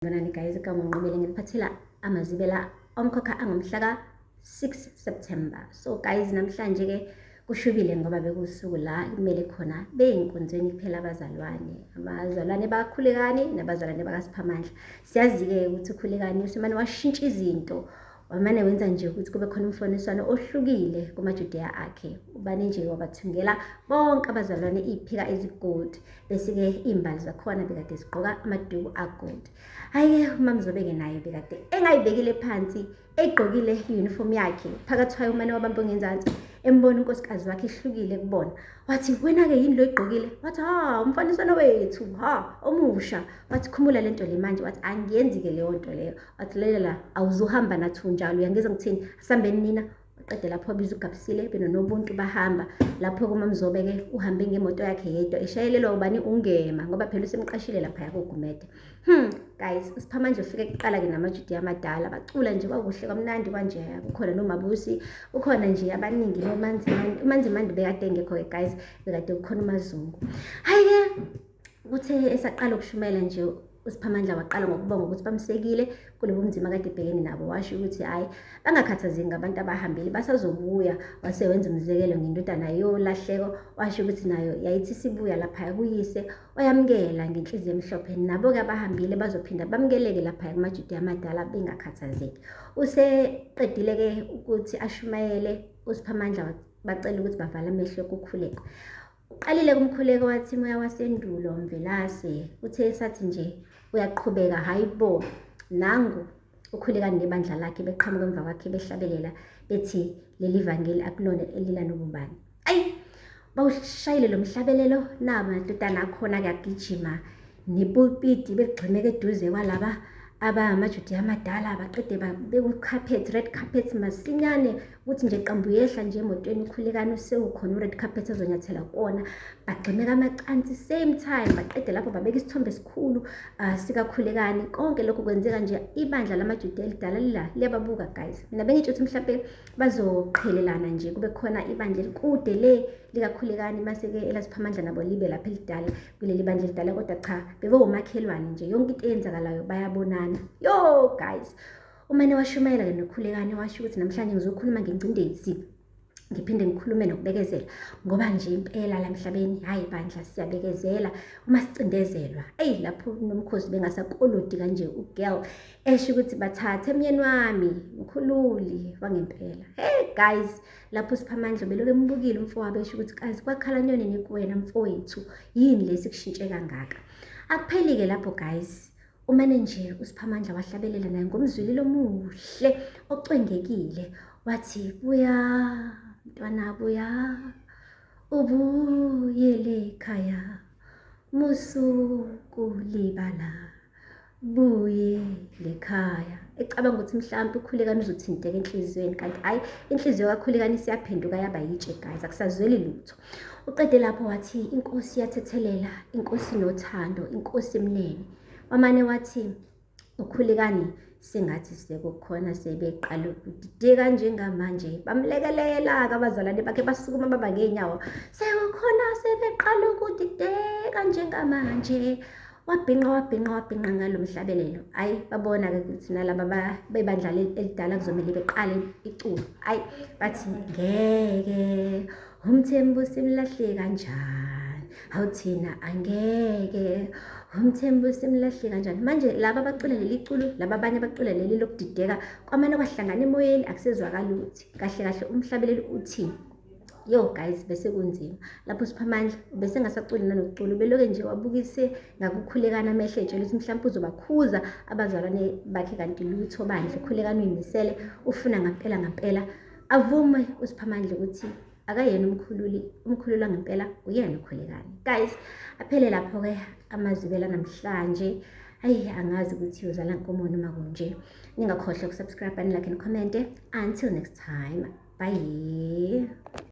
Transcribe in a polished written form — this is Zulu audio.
Sanibonani guys, igama uNqobile nginiphathela amazibela omkhokha angomhla ka-6 September. So guys, namhlanje ke kushubile ngoba bekuwusuku la kumele khona beyinkonzweni kuphela abazalwane. Abazalwane bakaKhulekani nabazalwane bakaSiphamandla. Siyazi-ke ukuthi uKhulekani usemane washintsha izinto wamane wenza nje ukuthi kube khona umfaniswano ohlukile kumaJudiya akhe. Ubane nje wabathungela bonke abazalwane iy'phika ezi-gold bese-ke iy'mbali zakhona bekade zigqoka amaduku a-gold. Hhayi-ke uMamzobe-ke naye bekade engayibekile phansi eyigqokile i-uniform yakhe phakathi kwayo umane wabamba ongenzansi embona unkosikazi wakhe ehlukile kubona wathi wena-ke yini lo igqokile wathi ha umfaniswano wethu ha omusha wathi khumula le nto le manje wathi angiyenzi-ke leyo nto leyo wathi lalela awuzuhamba nathi unjalo uyangizwa ngithini asihambeni nina Qede lapho wabiza uGabsile benoNobuntu bahamba. Lapho kuMamzobe-ke uhambe ngemoto yakhe yedwa eshayelelwa ubani uNgema ngoba phela usemqashile laphaya koGumede. Guys, uSiphamandla ufike kuqala-ke namaJudiya amadala bacula nje kwakuhle kwamnandi kwanje kukhona noMabusi kukhona nje abaningi noManzimandi uManzimandi bekade engekho-ke guys bekade kukhona uMazungu. Hhayi-ke kuthe esaqala ukushumayela nje uSiphamandla waqala ngokubonga ukuthi bamsekile kulobu bunzima kade ebhekene nabo washo ukuthi hhayi bangakhathazeki ngabantu abahambile basazobuya wase wenza umzekelo ngendodana yolahleko washo ukuthi nayo yayithi sibuya laphaya kuyise wayamukela ngenhliziyo emhlophe nabo-ke abahambile bazophinda bamukeleke laphaya kumajudiya amadala bengakhathazeki useqedile-ke ukuthi ashumayele uSiphamandla bacela ukuthi bavale amehlo kukhuleko Uqalile kumkhuleko wathi moya wasendulo Mvelase uthe esathi nje uyaqhubeka hayi bo nangu ukhulekani nebandla lakhe beqhamuka emva kwakhe behlabelela bethi leli vangeli akulona elila nobubani ayi bawushayile lo mhlabelelo naba madodana akhona kuyagijima nepulpiti begximeke eduze kwalaba abangamajudiya amadala baqede beku-carpet red carpet masinyane ukuthi nje qambu yehla nje emotweni ukhulekani usewukhona u-red carpet azonyathela kuwona bagximeka amacansi same time baqede lapho babeka isithombe esikhulu sikakhulekani konke lokhu kwenzeka nje ibandla lamajudiya elidala lila liyababuka guys mina bengitsho ukuthi mhlampe bazoqhelelana nje kube khona ibandla elikude le likakhulekani mase-ke elasiphamandla nabo libe lapha elidala kuleli bandla elidala kodwa cha bebewomakhelwane nje yonke into eyenzakalayo bayabonana yo guys umane washumayela-ke nokhulekani washo ukuthi namhlanje ngizokhuluma ngengcindezi ngiphinde ngikhulume nokubekezela ngoba nje impela la emhlabeni hhayi bandla siyabekezela uma sicindezelwa eyi lapho nomkhosi bengasakolodi kanje ugirl esho ukuthi bathathe emyeni wami mkhululi wangempela hey guys Lapho uSiphamandla ubelokhu embukile umfowabo esho ukuthi kazi kwakhala nyoni kuwena mfowethu yini lesi kushintshe kangaka. Akupheli-ke lapho guys. Umane nje uSiphamandla wahlabelela naye ngomzwililo omuhle ocwengekile wathi buya mntwana buya ubuyele ekhaya musukulibala buye lekhaya ecabanga ukuthi mhlawumpe ukhulekani uzothinteka enhliziyweni kanti hhayi inhliziyo kakhulekani isiyaphenduka yaba yitshe guys akusazweli lutho uqede lapho wathi inkosi iyathethelela inkosi inothando inkosi imnene wamane wathi ukhulekani sengathi sekukhona sebeqala ukudideka njengamanje bamlekelela-ke abazalwane bakhe basukuma baba ngey'nyawo sekukhona sebeqala ukudideka njengamanje Wabhinqa wabhinqa wabhinqa ngalo mhlabelelo. Ayi babona-ke ukuthi nalaba bebandla elidala kuzomele beqale iculo. Ayi bathi ngeke umthembu simlahle kanjani? Hawu thina angeke umthembu simlahle kanjani? Manje laba abacula leli culo, laba abanye abacula leli lokudideka kwamane kwahlangana emoyeni akusezwakali ukuthi kahle kahle umhlabeleli uthini. Yo guys bese kunzima lapho uSiphamandla bese ngasaculi nanokucula ubeloke nje wabukise ngakukhulekana amehlo etshela ukuthi mhlawumpe uzobakhuza abazalwane bakhe kanti lutho bandla ukhulekana uyimisele ufuna ngampela ngampela avume uSiphamandla ukuthi akayena umkhululi umkhulula ngempela uyena ukhulekani guys aphele lapho-ke amazibela namhlanje ayi angazi ukuthi uyozala nkomo noma kunje ningakhohlwa ukusubscribe and like and comment until next time. Bye.